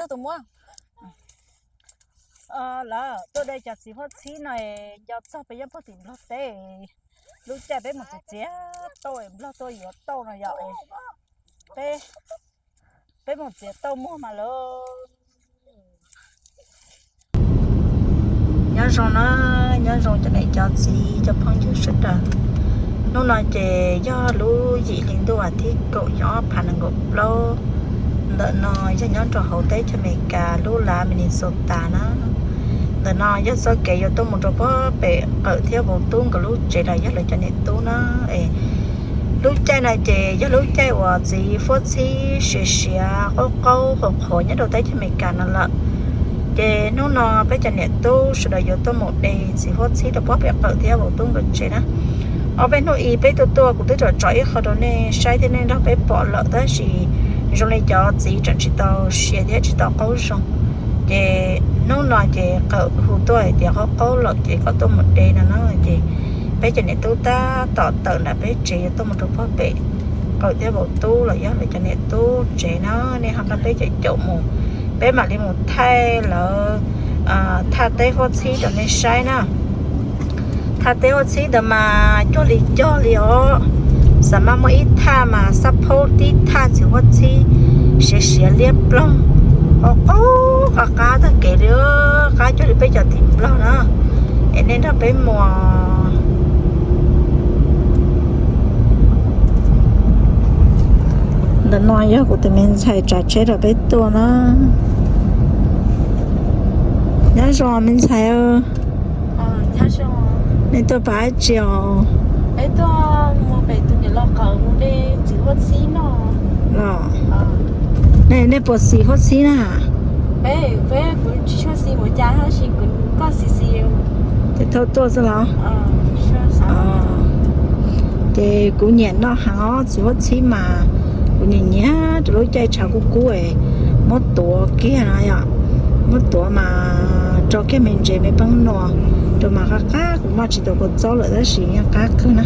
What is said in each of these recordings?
Tus muab. Lawv tuaj de cov txiv huab txhib no nco txog peb nyob puag tim Nplog teb, lub caij peb mus txiav txiav tauj Nplog tuaj yuav tauj no yom. Peb, peb mus txiav tauj muag mas lawv. Nyob zoo na, nyob zoo cov niam cov txiv cov phooj ywg sawv daws. Hnub no ces yog lub yim hli ntuj vas thib kaum xyoo ob phav nees nkaum plaub. Ntawm no yog nyob rau hauv teb chaws Amelikas lub lav Minnesota na. Ntawm no yog txoj kev yuav tuaj mus rau puag pem Qawm thiab Vauv Tub nkawd lub tsev los yog lawv cov niam tub na. Es lub caij no ces yog lub caij uas txiv huab txhib siav siav qaub qaub qhuav qhuav nyob rau teb chaws Amelikas no lawm. Ces hnub no peb cov niam tub sawv daws yuav tuaj mus de txiv huab txhib rau puag pem Qawm thiab Vauv Tub nkawd tsev na. Ob peb hnub ib peb tuaj tuaj kuv twb tsom tsom ib qho rau nej saib thiab nej nrog peb pom lawm tab sis zoo li cov txiv tseem tsis tau siav thiab tsis tau qaub zoo. Ces hnub no ces Qawm hu tuaj hais tias qaub qaub lawm ces kom tuaj mus de no na. Ces peb cov niam tub tab tom tawm nram peb tsev yuav tuaj mus rau puag pem Qawm thiab Vauv Tub los yog lawv cov niam tub tsev na. Nej ho nrog peb caum caum mus, peb mam li mus thaij lawv thaj teb huab txhib rau nej saib na. Thaj teb huab txhib ntawd mas cuag li cog li os. Xam maj muaj ib thaj mas xab phaub tib thaj txiv huab txhib siav siav liab ploog, qaub qaub qab qab tag kev li, qab cuag li peb cov tim Nplog na. Es nej nrog peb mus. Ntawm no yog kuv tus me ntxhais tsav tsheb rau peb tuaj na. Nyob zoo me ntxhais. Nej tuaj pab dab tsi os? Los, nej puas xis huab txhib na? Ces thauj tuaj xwb los? Ces kuv nyiam noj heev os, txiv huab txhib mas kuv nyiam nyiam rau lub caij tshav kub kub es muab tuav kiag no yom, muab tuav mas rau kiag me ntsev me peeb nua rau mas qab qab, kuv noj tsis tau kua txob lawm tab sis yeej qab kawg na.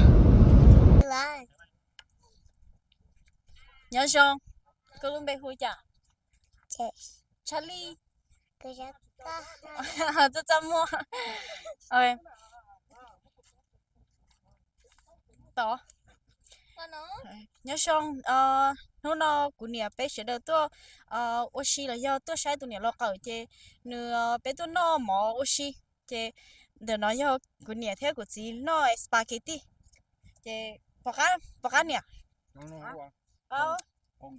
Nyob zoo, koj lub npe hu cas? Charlie. Txaj txaj muag. Tod. Nyob zoo, hnub no kuv niam peb sawv daws tuaj ua si los yog tuaj saib tus niam laus Qawm ces nws, peb tuaj noj mov ua si. Ces ntawm no yog kuv niam thiab kuv txiv noj spaghetti. Ces pom qab, pom qab niam. Pom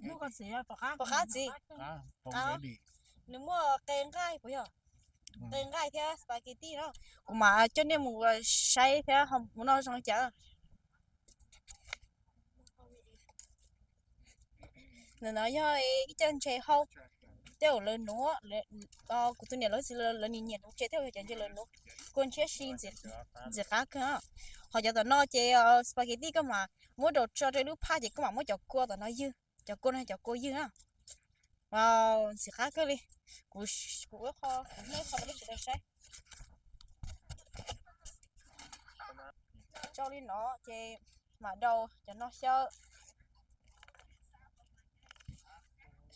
qab txiv. Nws muaj qe nqaij puas yog? Qe nqaij thiab spaghetti no. Kuv mam coj nej mus saib thiab mus noj zoo cas. Ntawm no yog ib co ntses hau, tej zaum lawv nuv, kuv tus niam lawv txiv lawv nim nyiam nuv ntses tej zaum cov ntses lawv nuv, kua ntshiab si, ntxim qab kawg. Ho cov tom no ces spaghetti koj mam muab rau tso rau lub phaj ces koj mam muab cov kua tom no ywg, cov kua no cov kua ywg na. Ntxim qab kawg li. Kuv, kuv ua qho, kuv muab qho rau peb sawv daws saib. Tso li no ces mam rau cov no xyaw.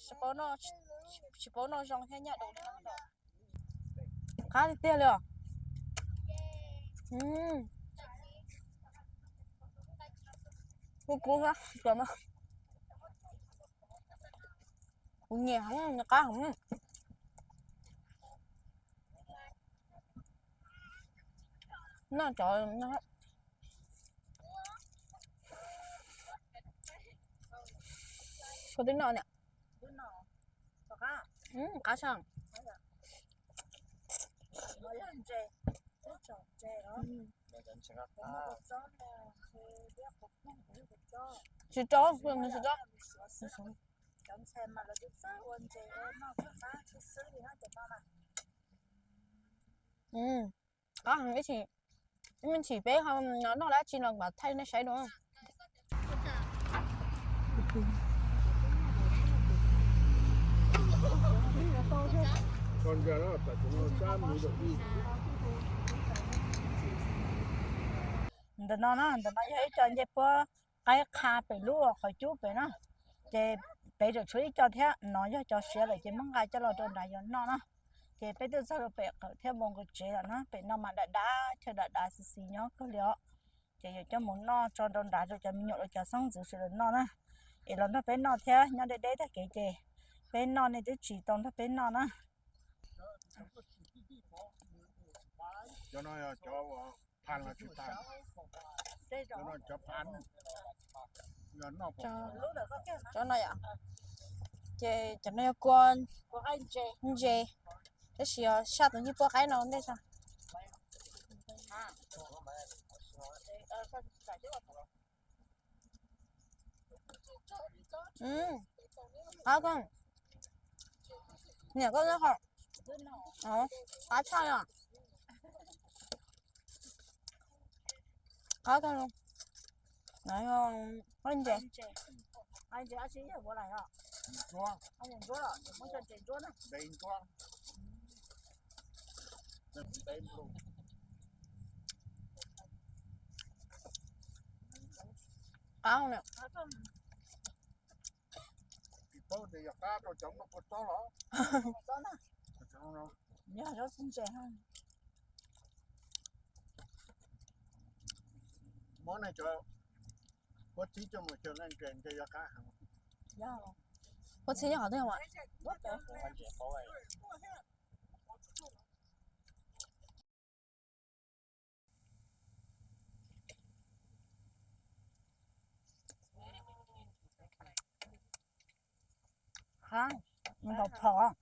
Tsis paub noj zoo thiab nyaj daus li. Qab tiag tiag li os. Kub kub, kuv nyiam heev, nws qab heev. Noj cov, koj twb noj niam. Qab tshaj. Tsis rau, tsis rau. Qab heev ib txhis, ib me ntsis peb noj dab tsi no mam thaij nej saib dua. Ntawm no na, ntawm no yog ib co ncej puab qaib qha pem lub qhov cub pem na, ces Peb tseem tshuav ib co thiab, no yog cov siav lawm ces muab nqa coj los rau nrad yuav noj na. Ces peb twb txog rau pem qawm thiab npoo nqus tsev lawm na, pem no mas dav dav, chaw dav dav xis xis nyob kawg li os. Ces yuav coj mus noj tso rau nrad rau cov me nyuam los cov xeeb ntxwv sawv daws noj na. Es los nrog peb noj thiab, nyob deb deb tag kev ces peb noj nej twb tsis tau nrog peb noj na. Cov no yog cov phan los tsis phan? Cov no yog cov phan. Cov no yom. Ces cov no yog kua ntses, tab sis yog saj tus nyuj puab qaib no ntej sas. Qab kawg. Niam koj nyob qhov, qab tshaj li. Qab kawg. Qab ntses. Qab. Tsis paub tias yog qab rau cov noj kua txob los. Yog zaub txhib ntses. Muab nej cov huab txhib coj mus xyaw nqaij ntses ntshe yog qab heev. Huab txhib nyob qhov twg mas? Hab, nkaus phom.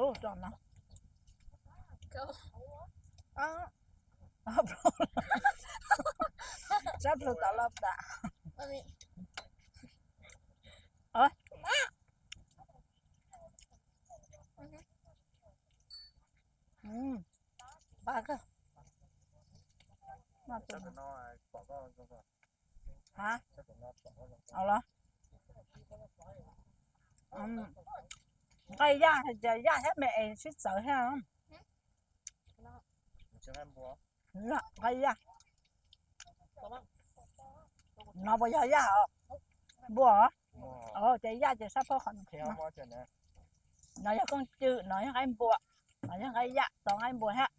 Ub, tso no. Sab plhu tom loj dam. Nqa kawg. Hab, los nqaij yaj, hais tias yaj thiab me es sib txawv thiab. Nqaij yaj. No puas yog yaj os? Npua os? Ces yaj ces sab pob qhov no. No yog kooj cwm, no yog nqaij npua, no yog nqaij yaj, tau nqaij npua thiab.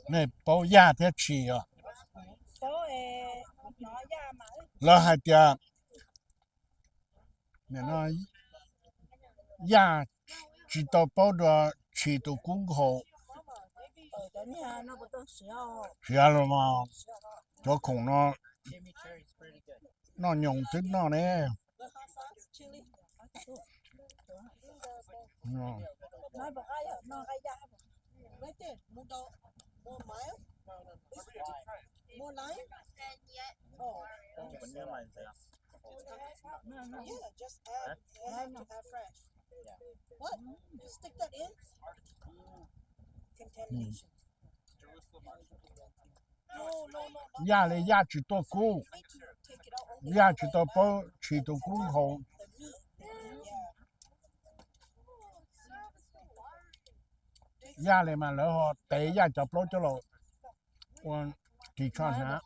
Nej paub yaj thiab tshis os? Lawv hais tias yaj tsis tau paub dua tshis tus kub nkaus. Siav los mas cov khoom no noj nyoos twb noj ne. Yaj li yaj tsis tuaj kub, yaj tsis tau paub tshis tus kub nkaus. Yaj li mas lawv ho tev yaj cov plaub coj los ua ris tsho hnav.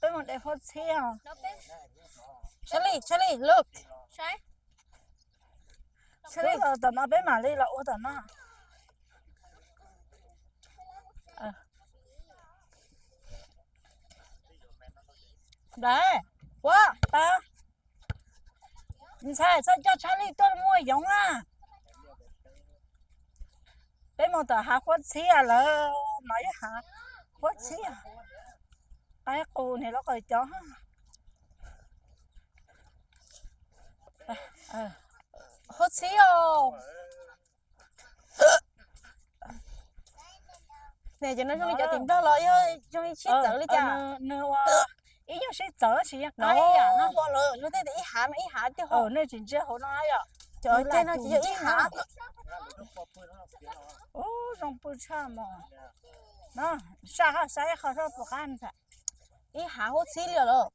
Peb mus de huab txhib os. Charlie, Charlie, look. Charlie, tom no peb mam li los ua tom no. Nplawm, Huab, Pab, ntxhais txhob coj Charlie tuaj muaj yoov na. Peb mus tom hav huab txhib lawm, no yog hav huab txhib. Qaib qus niam lub qawm cov. Huab txhib os. Cov no zoo li cov tim Nplog los yog zoo li sib txawv li cas? Nws ua ib nyuag sib txawv tab sis yeej qab ib yam no. Ua lawm luag tej tias ib hav no ib hav tiag. Nej tsis ntsia hauv no yom. Cov tej no tsis yog ib hav. Ub, zoo pw tshaj mos. No, saj haj saib qhov roj puas qab. Ib hav huab txhib li lawm.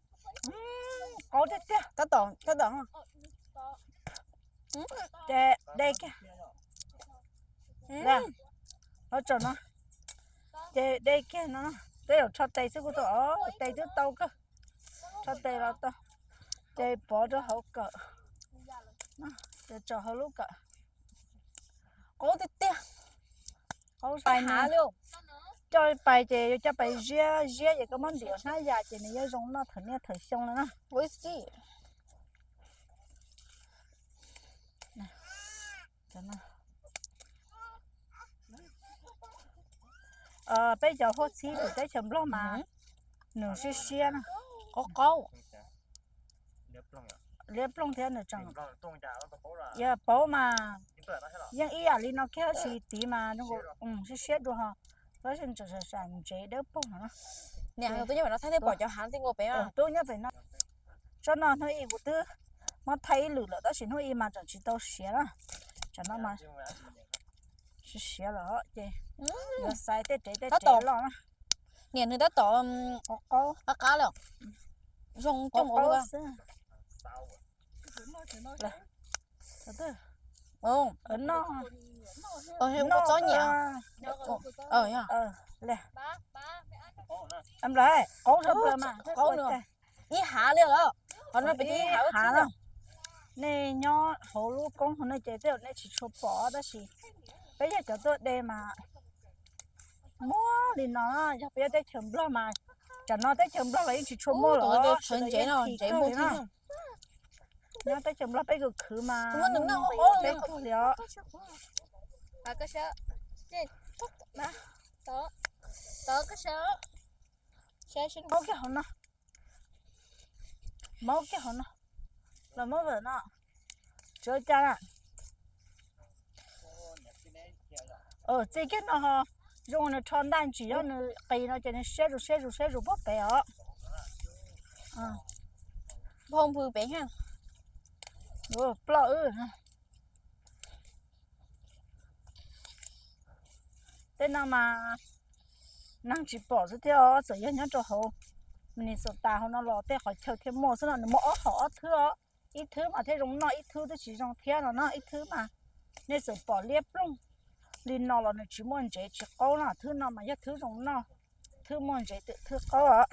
Qau tiag tiag. Tab tom, tab tom. Ces de kiag. Los tsom no. Ces de kiag no. Tej zaum rho tes xwb kuj tau os, tes twb tau kawg. Rho tes los tau. Ces pov rau hauv kawm. Ces tsom hauv lub kawm. Qau tiag tiag. Qau pais na. Coj pais ces yuav coj pais ziab, ziab ces koj muab ntim hnab yas ces nws yuav zoo noj thawm niaj thawm xyoo no na. Peb cov huab txhib tim teb chaws Nplog mas nws siab siab na, qaub qaub, liab ploog thiab nws tseem, yog paub mas yeej ib yam li no kiag tab sis tid mas siab siab dua ho, tab sis tseem sam sam ntsev dawb paug no. Niam, tub nyob pem no thaij thiaj pom cov hav tij nkaus pem. Tub nyob pem no. Tsob no hnub ib kuv twb muab thaij ib lwm lawm tab sis hnub ib mas tseem tsis tau siav na. Tsam no mas siav siav lawm ces yuav xaiv tej rev tej rev loj na. Niam, nws tab tom qab qab lawm. Zoo coj mus ua xwb. Noj, txob nyiam. Qaub, qaub, ib hav li lawm. Qhov no pem ib hav. Nej nyob hauv lub koob hauv no ces tej zaum nej tsis tshua pom tab sis peb yog cov tuaj de mas muaj li no, yog peb yog teb chaws Nplog mas, tsam no teb chaws Nplog los yeej tsis tshua muaj los sawv daws yeej thim kawg li na. Nyob teb chaws Nplog peb kws khwv mas peb kawg li os. Maub kiag hauv no. Maub kiag hauv no. Los maub vawm no. Tsis ua cas na. Txij kiag no ho zoo nws rho ntaj ntsis, yog nws qis no ces nws siab zus siab zus siab zus puag pem os. Ploj wb. Tej no mas neeg tsis pom xwb thiab os, txawm yog nyob rau hauv Minnesota hauv no los tej qhov chaw thiaj muaj xwb no, nws muaj ob hom ob thwb os. Ib thwb mas thiaj zoo noj, ib thwb twb tsis zoo thiab no na. Ib thwb mas nej txawm pom liab ploog li no los nws tsis muaj ntsev tsis qaub no, thwb no mas yog thwb zoo noj, thwb muaj ntsev twm thwb qaub os.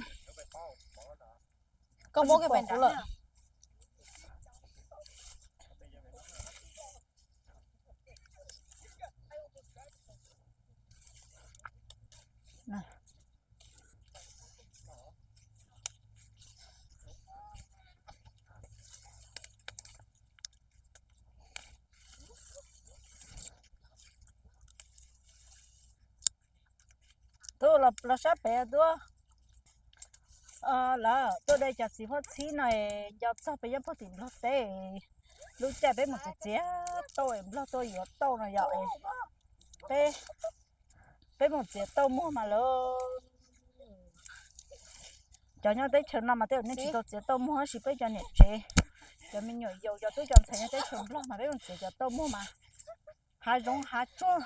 Koj muab kiag pem ntawd. Tuaj los sab pem tuaj. Lawv tuaj de cov txiv huab txhib no es nco txog peb nyob puag tim Nplog teb, lub caij peb mus txiav txiav tauj es Nplog tuaj yuav tauj no yom. Peb, peb mus txiav tauj muag mas lawv, cov nyob teb chaws no mas tej zaum nej tsis tau txiav tauj muag tab sis peb cov niam tsev, cov me nyuam yaus cov tub cov ntxhais nyob teb chaws Nplog mas peb mus txiav cov tauj muag mas hav zoov hav tsuag,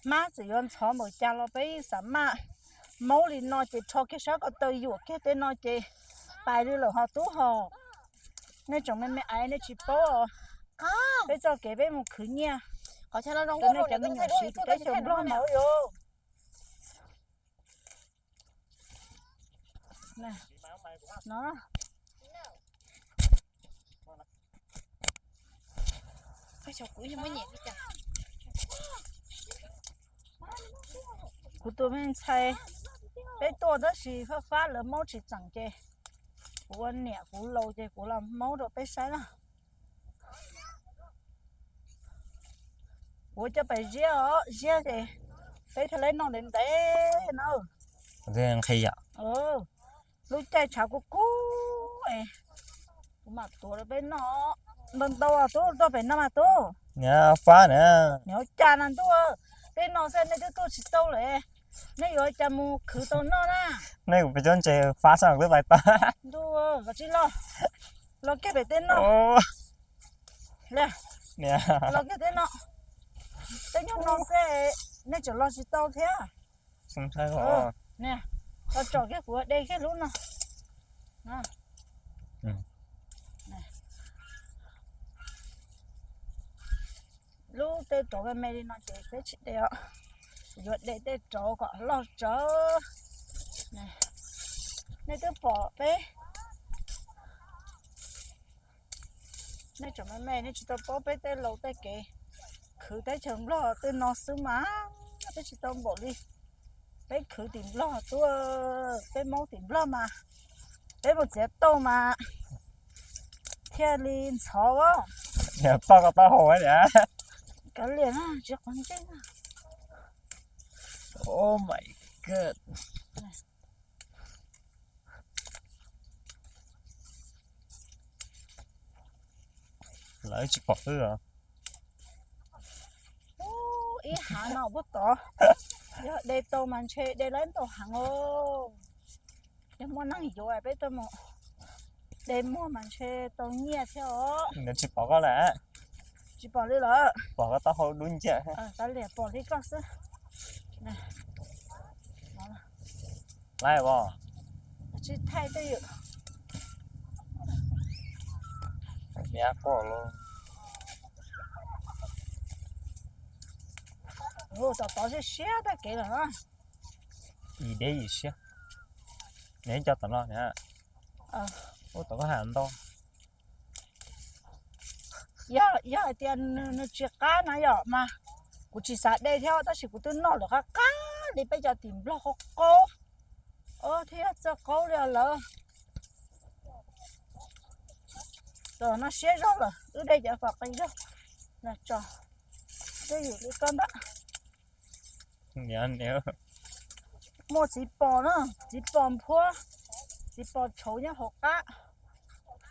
hmab txawm yuav ntxhov npaum cas los peb xav maj. Maub li no ces rho kiag sab ko taw yuam kiag tej no ces pais li lawm ho tub ho. Nej tseem me me aiv nej tsis paub os. Peb txoj kev peb mus khwv nyiaj rau nej cov me nyuam siv tim teb chaws Nplog mas ua yus. Kuv tus me ntxhais, peb tuaj tab sis fab fab lawv maub tsis txeem ces kuv ua niam kuv laus ces kuv los maub rau peb saib na. Kuv coj pais ziab os, ziab ces peb thiaj li noj ntev ntev na. Nqhis yom. Lub caij tshav kub kub es kuv mam tuav rau peb noj. ntau ntau tub tuaj pem no mas tub. Niam fab na. Niam ua cas na ntuj, tej no xwb nej twb tuaj tsis tau lawm, nej yuav cas mus khwv tau noj na. Nej kuv pes cov ntses fab sab twb pais tag. Ntuj, koj tsis los, los kiag pem tej no. Los kiag tej no, tej nyuag no xwb, nej tseem los tsis tau thiab. Los tsom kiag kuv de kiag lub no. Lub tej rauv me me li no ces peb tsis de os. Yuav de tej rauv kom loj tsawv. Nej twb pom peb, nej tseem me me nej tsis tau paub peb tej laus tej kev khwv teb chaws Nplog tej no xwb mas, peb tsis tau npaum li. Peb khwv tim Nplog tuaj, peb Hmoob tim Nplog mas, peb mus txiav tauj mas thiaj li ntxhov. Toj ko taub hau tias kav liam na, tsis quav ntsej na. Oh my god. Lawv tsis pom wb os. Ib hav no puag tod, yog de tau mas ntshe de lawm ntau heev os. Yog muaj neeg yuav peb tuaj mus de muag mas ntshe tau nyiaj thiab os. Tsis pom koj lawm. Tsis pom li lawm. Pom koj taub hau dub nciab. Kav liam, pom li koj xwb. Laib os. Tsis thaij twj ywm. Niam pom los. Tom tod siab siab tag kev lawm na. Yim deb yim siab. Niam cov tom no niam. Ua tom koj hais ntau. Yog, yog hais tias nws tsis qab na yom mas kuv tsis xav de thiab, tab sis kuv twb noj lawm qab qab li peb cov tim Nplog qaub qaub. Thiab yog txawj qaub li lawm. Tom no siab zog lawm, wb de cov kom qis zog los tso. Twj ywm li koj ntag. Muaj txiv pos na, txiv pos nphuab, txiv pos tshauv nyob hauv qab.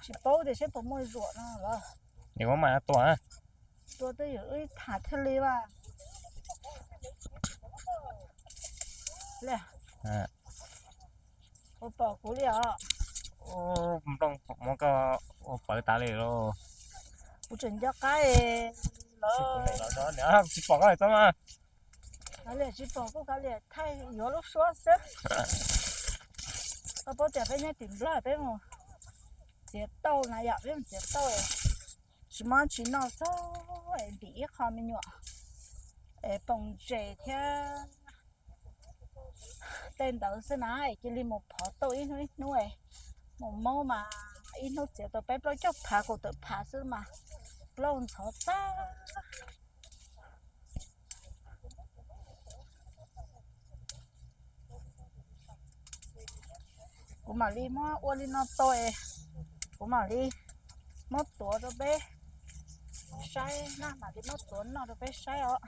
Tsis paub tias seb puas muaj zuam no los. Tua twj ywm wb tham thiaj li vas. Ua pom kuv li os. Nplooj muab koj ua pawv tas li lauj. Kuv tseem nco qab lawm. Tsis pom koj lawm txob mas. Kav liam, tsis pom kuj kav liam, thaij yuav lub suab xwb. Koj paub tias peb nyob tim Nplog peb mus txiav tauj na yom, peb mus txiav tauj. Tsis mob tsis noj xwb, ntim ib qho me nyuam es poom ntses thiab tej ntawd xwb na, es cia li mus phov tauj ib hnub ib hnub. Mus maub mas ib hnub txiav tau peb plaub caug phav kaum tawm phav xwb mas plaub ntxhov tag. Kuv mam li muab ua li no tau es kuv mam li muab tuav rau peb saib na, mam li muab tuav noj rau peb saib os.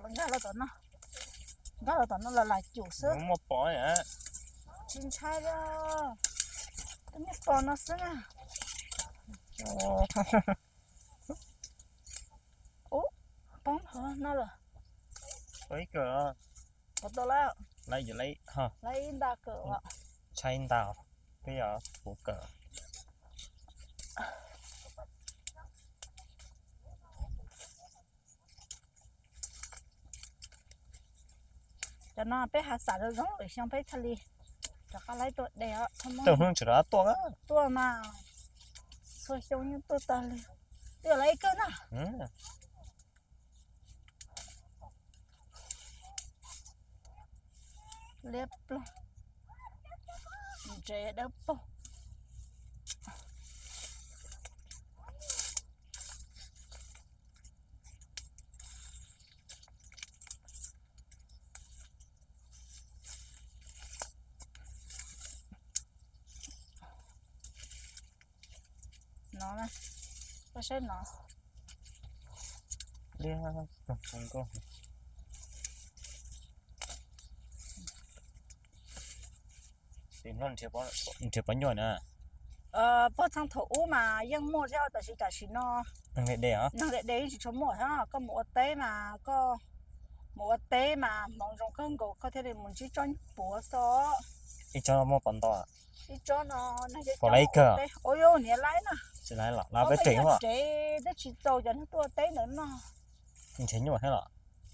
Nkag los tom no, nkag los tom no los lam cum xwb. Muaj pos. Tsis ntshai li, twb muaj pos no xwb na. Ub, poob hov no lawm. Ib kawm. Puas tau lawm? Lawv ib nta kawm. Tshaib nta, twb yog puv kawm. Cov no peb hav xam zoo zoo lwm xyoo peb thiaj li rov qab laib tuaj de os. Tuaj hnub tseem rov tuaj. Tuaj mas txhua xyoo yeej tuaj tag li. Twb yog lawv ib kawm na. Liab ploog, ntses dawb paug. No, koj saib no. Liab ploog zoo nkauj. Nrhiav pov nyuaj na. Pog txheej thaum ub mas yeej muaj thiab, tab sis tam sim no neeg de de yeej tsis tshua muaj thiab. Koj mus ua teb mas koj mus ua teb mas hmoov zoo kawg nkaus koj thiaj li mus ntsib tsob puav xwb. Ib tsob muaj pov ntau? Ib tsob no pom lawv ib kawg. Ua yus niam laib na. Tsis laib los laib peb tsev, tsev twb tsis txaus cov neeg tuaj teb ntawd no. Nrhiav nyuaj thiab los?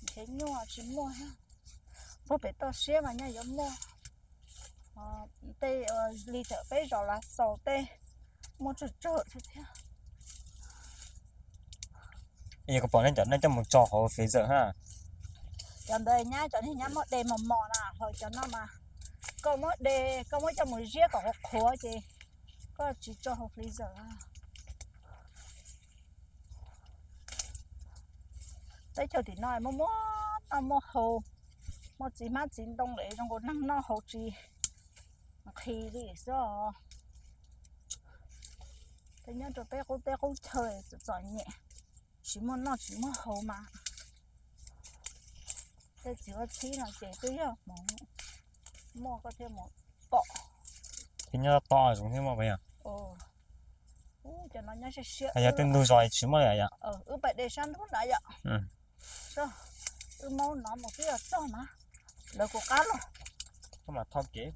Nrhiav nyuaj tsis muaj thiab. Puag pem toj siab mas nyaj yuav muaj. Tej li tawm peb zos Lav Xaus tej muaj tsawg tsawg thiab. Yog koj pom nej cov nej coj mus tso hauv freezer ha. Cov ntawd nyab, cov niag nyab muab de mos mos na, ho cov no mas koj muab de, koj muab coj mus ziab kom qhuav qhuav ces koj tsis tso hauv freezer. Teb chaws tim no muaj muaj noj muaj haus, muaj txiv hmab txiv ntoo lawm zoo nkaus neeg noj haus tsis nqhis li xwb os. Peb nyob rau peb qub teb qub chaw txom txom nyem, tsis muaj noj tsis muaj haus mas tej txiv huab txhib no ces twb yog hmoov muaj koj thiaj mus pom. Thiab nyob toj zoo thiab mas yog. Cov no nyob siab siab. Yog tej ntug zos tsis muaj li yom. Wb pais de sab nraud na yom. Wb maub no mus twb yog txog na. Lawv kuv qab los. Koj mam tho kev.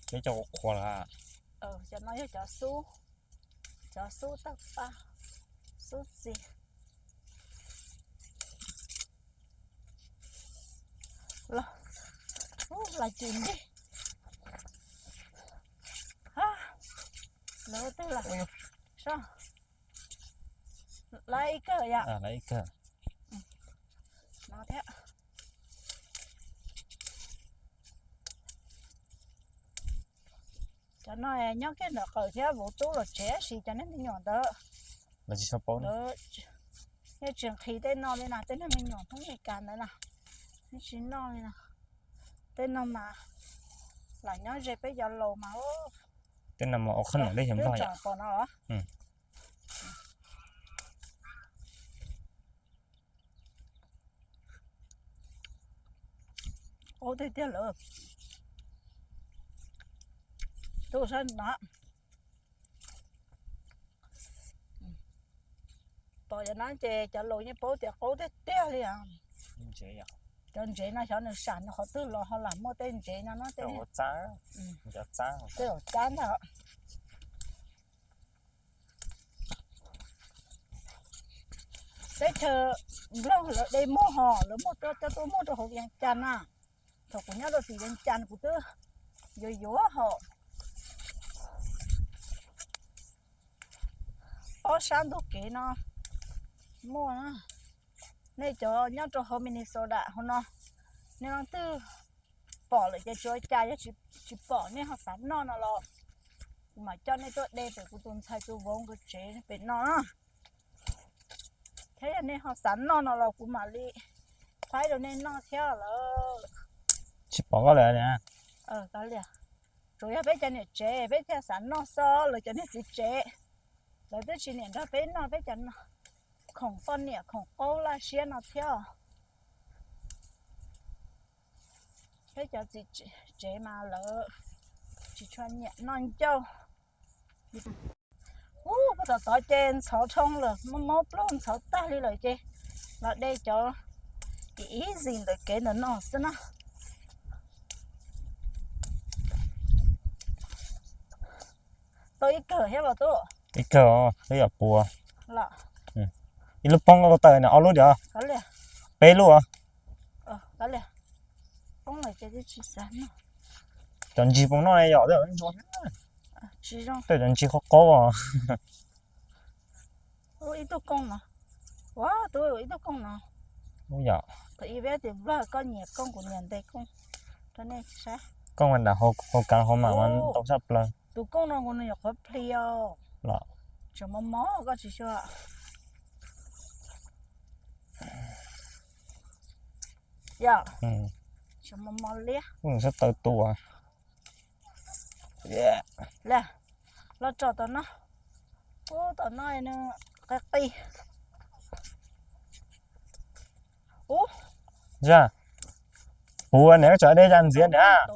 Kev cov qhuav qhuav lawm. Cov no yog cov xub, cov xub tawg paj, xub txias. Los, los cim nti. Lawv twg lawm? Lawv ib kawg yom. No thiab. Cov no nyob kiag ntawm qawm thiab vauv tub los tsev tab sis cov niag me nyuam ntawd yeej tsis nqhis tej no li na, tej niag me nyuam Hmoob Meskas ntawd na, yeej tsis noj li na. Tej no mas lam nyob ze peb cov laus mas. Tej no mas ua qhov no twb tseem pom no los. Qub tiag tiag lawm. Tus saib no. Pom cov no ces cov laus yeej paub tias qub tiag tiag li os. Cov ntsev no xyov nws sam nws qhov twg los ho lam muaj tej ntsev no no tej, tej zaum txab ntag. Teb chaws Nplog lawv de muag ho lawv muaj coj tuaj muag rau hauv Vias Cas na. Thaum kuv nyob rau tim Vias Cas kuv twb yuav yuav ho. Ob sab ntug kev no muaj. Nej cov nyob rau hauv Minnesota hauv no, nej leej twg pom lawm ces tsis ua cas, yog tsis pom nej ho xav noj no los kuv mam coj nej tuaj de pem kuv tus ntxhais tus vauv nkawd tsev pem no na. Thiab yog nej ho xav noj no los kuv mam li faib rau nej noj thiab lawm. Tsis pom koj lawm. Tsuas yog peb cov niam tsev peb thiaj xav noj xwb, lawv cov niag txiv tsev lawv twb tsis niam nrog peb noj, peb cov no khoom poj niam khoom qaub laj siab no thiab. Peb cov txiv tsev mas lawv tsis tshua nyiam noj ncauj. Ub, puag tom tod ces ntxhov dhau lawm, mob mob plaub ntxhov tag li lawm ces los de cov ib zis ntawm kev ntawm no xwb na. Tau ib kawg thiab los tub. Ib kawg, ib yam puas. Ib lub poob tawm na, ob lub diam. Peb lub. Cov ntsis poob no yom, tej cov ntsis qaub qaub os. Ib tug kooj no, ua tub ib tug kooj no. Yom. Thaum ib peb tias Nplog koj nyiam kooj kuv nyiam ntes kooj rau nej saib. Kooj mas nram hauv kav hauv mas tau tshaj plaws. Tus kooj no kuv nws nyuam qhuav plis os. Los. Tseem mos mos koj tsis xyuas. Yom. Tseem mos mos liab. Sab taw tua. Los tsom tom no. Ub, tom no nws qis qis. Ub, Yog, puv niam, koj tso dej ya ntxiv niam.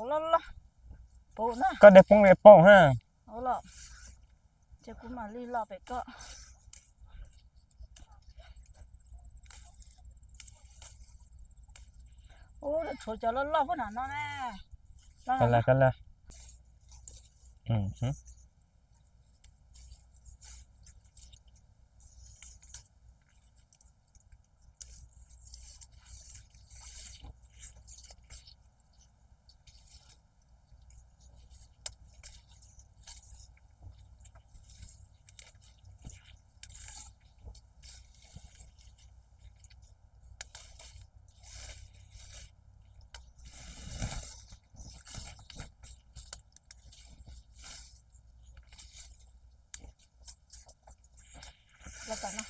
Koj dej poob dej poob na. Ces kuv mam li los pem koj. Ub, tshuav cov loj loj puag nram no ne. Los, los. Los tom no.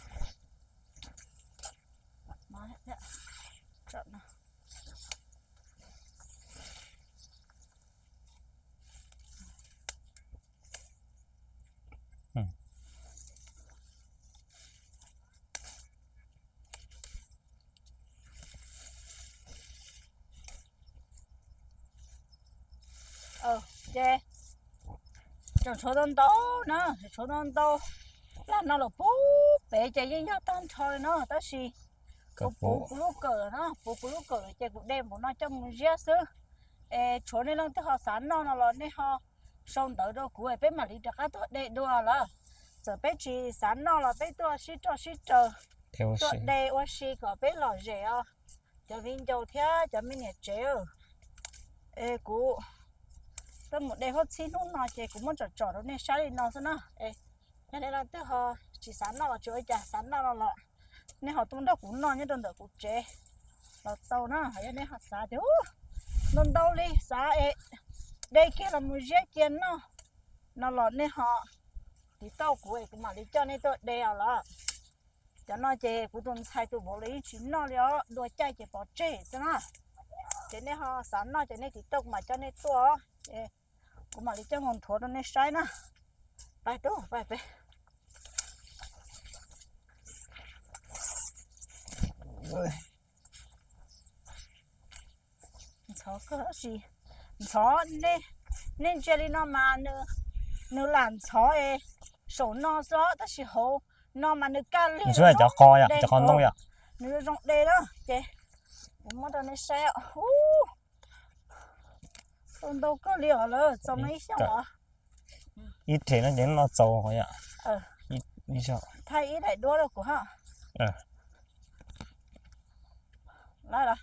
Ces tseem tshuav ntau ntau na, tshuav ntau ntau. Laj no los puv pem ces yeej yog tag nrho li no, tab sis kuv puv kuv lub kawm no, puv kuv lub kawm ces kuv de npaum no coj mus ziab xwb. Es tshuav nej leej twg ho xav noj no los nej ho sau ntawv rau kuv, peb mam li rov qab tuaj de dua lawm. Txawm peb tsis xav noj los peb tuaj sib roj sib raws, tuaj de ua si kom peb lom zem os cov viv ncaus thiab cov me niam tsev. Es kuv tuaj mus de huab txhib hnub no ces kuv muab tsom tsom rau nej saib li no xwb na. Es yog nej leej twg ho tsis xav noj los tsis ua cas, xav noj no los nej ho tuaj nrog kuv noj nyob rau ntawm kuv tsev los tau na. Yog nej ho xav tias ntau ntau li xav es de kiag los mus ziab cia noj no los nej ho tiv tauj kuv es kuv mam li coj nej tuaj de os los. Cov no ces kuv tus ntxhais tus vauv los yeej tsis noj li os, dua caij ces pov tseg xwb na. Ces nej ho xav noj ces nej tiv tauj kuv mam coj nej tuaj os. Ces kuv mam li coj mus nthuav rau nej saib na. Pais rau pais pem. Ntxhov kawg tab sis, ntxhov, nej ntsia li no mas nws lam ntxhov es saum no xwb tab sis hauv no mas nws kaj liag, cov qo, cov qo ntoo yom, nws zoo de na. Ces kuv muab rau nej saib, ntau kawg li os lawm, txaus no ib xyoos os. Ib rhem no ces noj txaus yom. Thaij ib daim duab rau kuv ha. Lawm los.